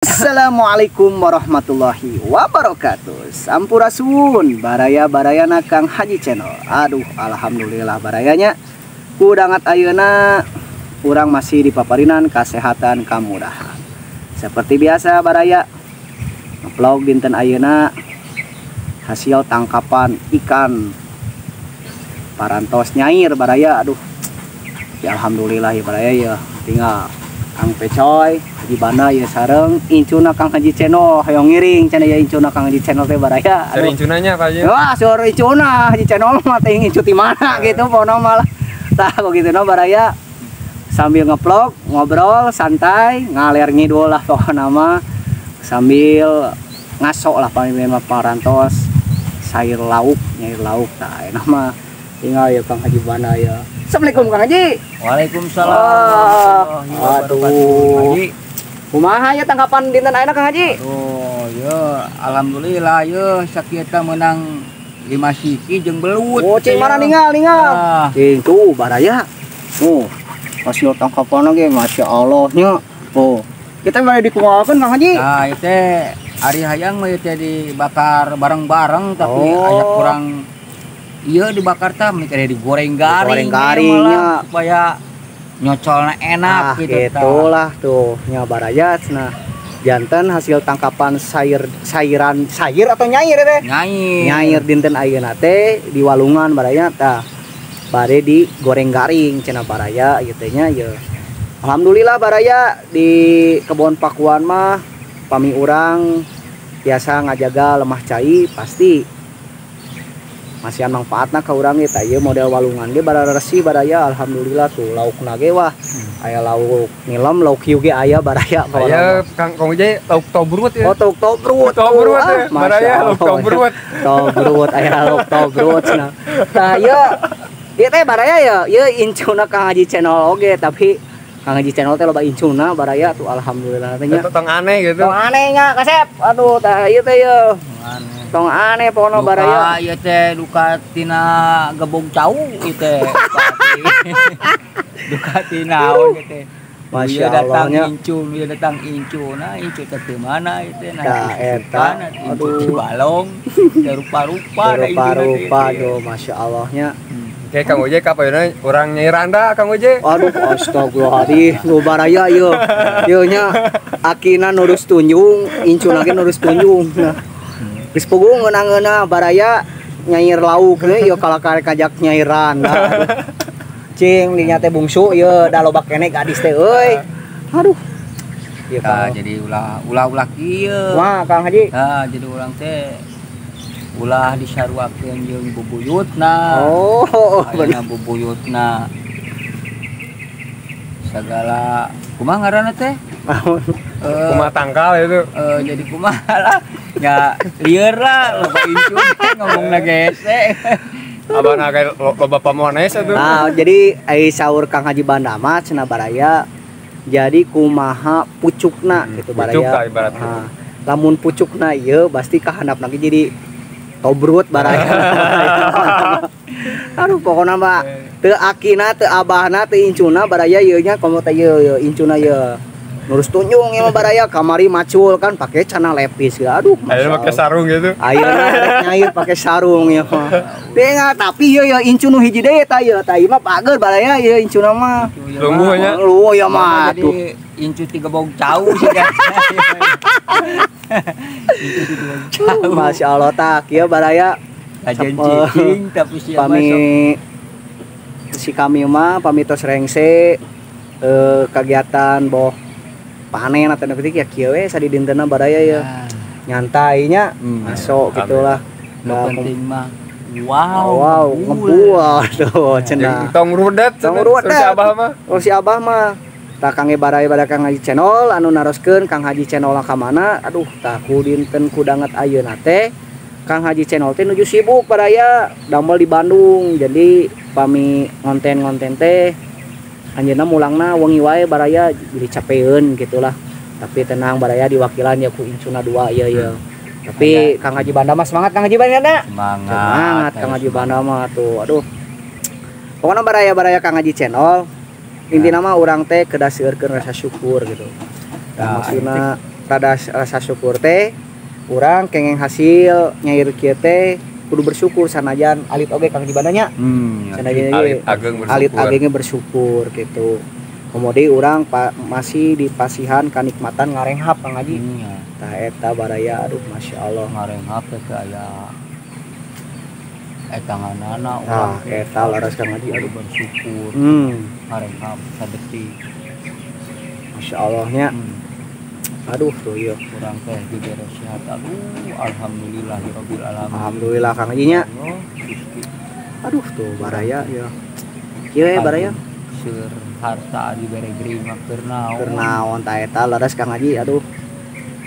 Assalamualaikum warahmatullahi wabarakatuh. Sampurasun baraya-barayana Kang Haji Channel. Aduh, alhamdulillah barayanya. Ku dangat ayeuna urang masih di paparinan kesehatan kamudahan. Seperti biasa baraya, ngevlog dinten ayeuna hasil tangkapan ikan parantos nyair baraya. Aduh. Ya alhamdulillah ya baraya ya. Tinggal Kang Pecoy di bana ya sareng incuna Kang Haji Channel hoyong ngiring cenah ya incuna Kang Haji Channel teh baraya. Sering incunanya Pak Haji. Wah, seur incuna Haji Channel mah teh incu ti mana gitu pokona malah. Tah begitu no baraya sambil ngevlog, ngobrol santai, ngaler ngidul lah pokona mah sambil ngasok lah paling mah parantos sayur lauk, nyair lauk tah enak mah tinggal ya Kang Haji Bana ya. Assalamualaikum Kang Haji. Waalaikumsalam warahmatullahi wabarakatuh. Haji. Kumaha ya tangkapan dinten ayeuna Kang Haji? Aduh, ya alhamdulillah ya sakieu menang 5 siki jeung belut. Oh, cing mana ninggal ninggal. Ah. Cing tuh baraya. Oh, hasil tangkapan ge Masya Allah nya. Oh, kita bade dikumahakeun Kang Haji. Nah, ieu teh ari hayang mah ieu teh dibakar bareng-bareng tapi aya kurang iya dibakar tah mikir digoreng garing. Digoreng garingnya supaya nyocolna enak nah, gitu. Gitulah tuh nya baraya nah janten hasil tangkapan sayur sayuran sayur atau nyair teh? Nyair. Nyair dinten ayeuna teh di walungan baraya tah bade digoreng garing cenah baraya ieu teh nya ya. Alhamdulillah baraya di kebon pakuan mah pami urang biasa ngajaga lemah cai pasti masihan manfaatna ka urang ge tah ieu model walungan ge bararesi baraya alhamdulillah tuh laukna ge wah aya lauk nilem lauk hiu ge aya baraya. Aya Kang Kang Ujai lauk tobrut ya. Oh, lauk tobrut. Tobrut ya. Baraya lauk tobrut. Tobrut aya lauk tobrut cenah. Tah ieu ieu teh baraya ya ieu incuna Kang Haji Channel oge tapi Kang Haji Channel teh loba incuna baraya tuh alhamdulillah teh nya. Tong aneh gitu. Tong aneh nya kasep. Aduh tah ieu teh ieu. Tong aneh pokona baraya. Ieu teh duka tina gebog cau ieu teh. Duka tina naon ieu teh. Masya Allah datang incu, ieu datang incu. Nah, incu teh teu mana ieu teh. Nah, eta aduh di balong teh rupa-rupa rupa-rupa aduh Masya Allahnya. Oke Kang Uje kapan urang nyair randa Kang Uje? Aduh astagfirullahaladzim nu baraya ieu. Ieu nya akina nurus tunjung, incuna ge nurus tunjung. Nah. Geus puguh ngeunah-ngeunah baraya nyair lauk we ieu kalakar kajak nyairan. Cing linya teh bungsu ieu da loba keneh gadis teh euy. Aduh. Ieu tah jadi ulah ulah-ulah kieu. Wah Kang Haji. Tah jadi urang teh ulah disaruakeun jeung bubuyutna. Oh, bener bubuyutna. Sagala kumaha ngaranna teh? Kumaha tangkal itu. Jadi kumaha lah. Ya lieur lah loba incu ngomongna gese. Abana kayak loba pamones atuh. Nah, jadi ai saur Kang Haji Banda mah cenah baraya. Jadi kumaha pucukna gitu baraya. Pucuk tah ibaratna. Nah, lamun pucukna ieu pasti kahandapna ge jadi tobrut baraya. Aduh pokona mah teu akina teu abahna teu incuna baraya ieu nya komo teh ieu incuna ieu. Nurus tunjung ieu mah baraya kamari macul kan pake cana lepis ya. Aduh ayeuna pake sarung gitu. Ayeuna nyair pake sarung ieu mah. Tengah tapi ieu ya incu nu hiji deui tah ieu tah ieu mah pager baraya ieu incuna mah. Lungguh nya. Lungguh ya mah tuh. Incu tiga bog cau sih kan. Incu tiga bog cau. Masya Allah tak ieu baraya. Kajian cicing tapi siapa pami si kami mah pami tos rengse kegiatan boh panen atau nepi ya kieu we sadidintena baraya ya. Nyantainya masuk gitulah. Nu penting mah wow wow ngebul tuh cenah. Tong rudet tong rudet si Abah mah. Oh si Abah mah. Tah Kang baraya pada Kang Haji Channel anu naroskeun Kang Haji Channel ka mana aduh tah ku dinten ku danget ayeuna teh Kang Haji Channel teh nuju sibuk baraya damel di Bandung jadi pami ngonten-ngonten teh anjeunna mulangna wengi wae baraya jadi capeun gitulah tapi tenang baraya diwakilan ya ku incuna dua ieu ieu tapi Kang Haji Banda mah semangat Kang Haji Banda semangat semangat Kang Haji Banda mah tuh aduh pokoknya baraya-baraya Kang Haji Channel intina mah urang teh kedah seueurkeun rasa syukur gitu. Nah, maksudna Rada rasa syukur teh urang kengeng hasil nyair kieu teh kudu bersyukur sanajan alit oge Kang Haji nya. Sanajan alit ageng bersyukur. Alit agengnya bersyukur gitu. Kemudian urang masih dipasihan kanikmatan ngarenghap Kang Haji. Tah eta baraya aduh Masya Allah. Ngarenghap teh aya etanganana urang. Tah eta laras Kang Haji aduh bersyukur. Ngarenghap sadetik. Masya Allah nya. Aduh tuh iya. Urang teh dibere sehat. Aduh alhamdulillahirabbil alamin. Alhamdulillah Kang Haji nya. Aduh tuh baraya ya. Kieu we baraya. Seur harta dibere gering mah keur naon. Keur naon ta eta laras Kang Haji aduh.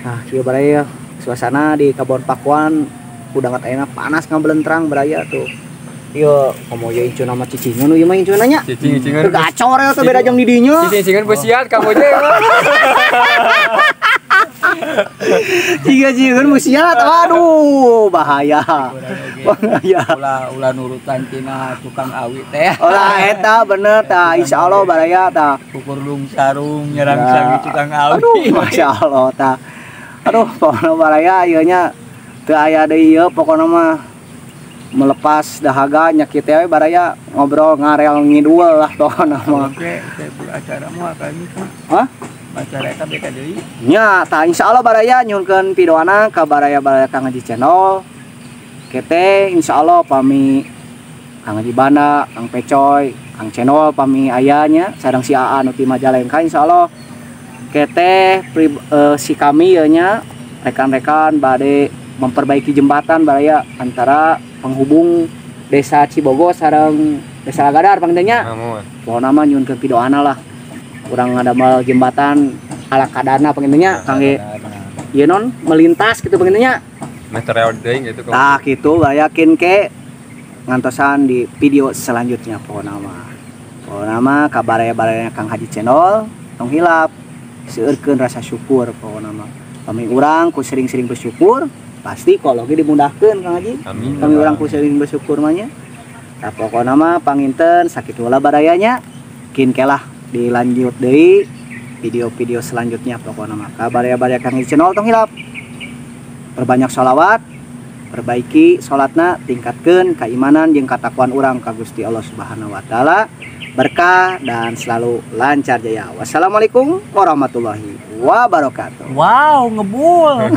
Nah kieu baraya suasana di Kebon Pakuan kudangat ayeuna panas ngabelentrang baraya tuh. Ieu komo ye incuna mah cicingan ieu mah incuna nya. Cicing-cicingan. Gacor ya teh beda jeung di dinya. Cicing-cicingan beusiat Kang Oje. Ciga-cigan musiat, aduh bahaya. Bahaya. Ulah nurutan tina tukang awi teh. Ulah eta bener tah insyaallah baraya tah. Ukur lung sarung nyerang sangi tukang awi. Aduh masyaallah tah. Aduh pokona baraya ieu nya teu aya deui ieu pokona mah melepas dahaga nya kieu we baraya ngobrol ngarel ngidul lah pokona mah. Oke, acara mah kami. Hah? Acara eta beda deui. Nya, tah insyaallah baraya nyuhunkeun pidoana ka baraya-baraya Kang Haji Channel. Kete insyaallah pami Kang Haji Banda, Kang Pecoy, Kang Channel pami aya nya sareng si AA nu ti Majalengka insyaallah. Kete si kami ieu nya rekan-rekan bade memperbaiki jembatan baraya antara penghubung Desa Cibogo sareng Desa Lagadar panginten nya. Pokona mah nyuhunkeun pidoana lah. Urang ngadamel jembatan ala kadana panginten kangge ieu non melintas gitu panginten nya. Material deui gitu. Tah kitu yakin ke ngantosan di video selanjutnya pokona mah. Pokona mah ka baraya-baraya Kang Haji Channel tong hilap seueurkeun rasa syukur pokona mah. Pami urang ku sering-sering bersyukur pasti kalau ge dimudahkeun Kang Haji. Amin. Pami urang ku sering bersyukur mah nya. Tah pokona mah panginten sakitu heula barayanya kin kelah dilanjut deui video-video selanjutnya pokokna mah. Baraya-baraya Kang Haji Channel tong hilap. Perbanyak sholawat, perbaiki salatna, tingkatkeun keimanan jeung katakwaan urang ka Gusti Allah Subhanahu wa taala. Berkah dan selalu lancar jaya. Wassalamualaikum warahmatullahi wabarakatuh. Wow, ngebul.